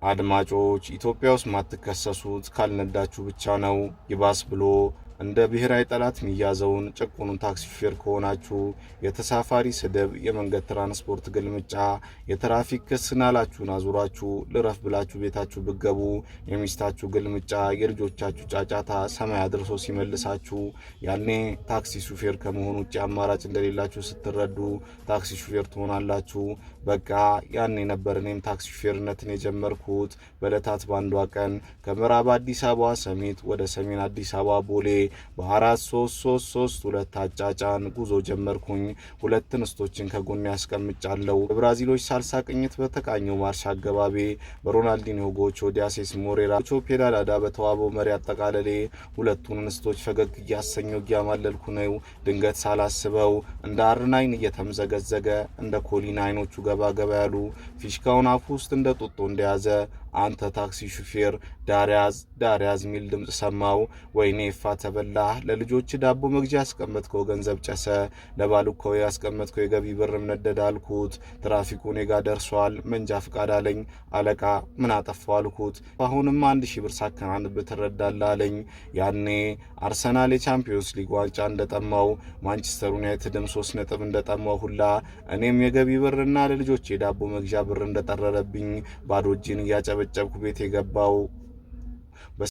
አድማጮች፣ ኢትዮጵያ ውስጥ ማትከሰሱት ካልነዳችሁ ብቻ ነው። ይባስ ብሎ እንደ ብሔራዊ ጠላት የሚያዘውን ጭቁኑን ታክሲ ሹፌር ከሆናችሁ የተሳፋሪ ስድብ፣ የመንገድ ትራንስፖርት ግልምጫ፣ የትራፊክ ክስ ናላችሁን አዙራችሁ ልረፍ ብላችሁ ቤታችሁ ብገቡ የሚስታችሁ ግልምጫ፣ የልጆቻችሁ ጫጫታ ሰማይ አድርሶ ሲመልሳችሁ ያኔ ታክሲ ሹፌር ከመሆን ውጭ አማራጭ እንደሌላችሁ ስትረዱ ታክሲ ሹፌር ትሆናላችሁ። በቃ ያኔ ነበር እኔም ታክሲ ሹፌርነትን የጀመርኩት። በዕለታት በአንዷ ቀን ከምዕራብ አዲስ አበባ ሰሚት ወደ ሰሜን አዲስ አበባ ቦሌ በ4 3 3 3 2 አጫጫን ጉዞ ጀመርኩኝ። ሁለት እንስቶችን ከጎን ያስቀምጫለሁ። በብራዚሎች ሳልሳ ቅኝት በተቃኘው ማርሽ አገባቤ፣ በሮናልዲኒዮ ጎቾ ዲያሴስ ሞሬራ ፔዳላዳ በተዋበው መሪ አጠቃለሌ ሁለቱን እንስቶች ፈገግ እያሰኘው እያማለልኩ ነው። ድንገት ሳላስበው እንደ R9 እየተምዘገዘገ፣ እንደ ኮሊና አይኖቹ ገባ ገባ ያሉ፣ ፊሽካውን አፉ ውስጥ እንደ ጡጦ እንደያዘ "አንተ ታክሲ ሹፌር፣ ዳርያዝ፣ ዳርያዝ" የሚል ድምፅ ሰማው። ወይኔ ፋ ተበላህ! ለልጆች ዳቦ መግዣ ያስቀመጥከው ገንዘብ ጨሰ፣ ለባሉካው ያስቀመጥከው የገቢ ብርም ነደደ አልኩት። ትራፊኩ እኔ ጋ ደርሷል። መንጃ ፍቃድ አለኝ። አለቃ፣ ምን አጠፋው አልኩት። አሁንም 1000 ብር ሳከናንብ ትረዳለህ አለኝ። ያኔ አርሰናል የቻምፒዮንስ ሊግ ዋንጫ እንደጠማው፣ ማንቸስተር ዩናይትድም 3 ነጥብ እንደጠማው ሁላ እኔም የገቢ ብርና ለልጆች የዳቦ መግዣ ብር እንደጠረረብኝ ባዶ እጄን እያጨበጨብኩ ቤት የገባው።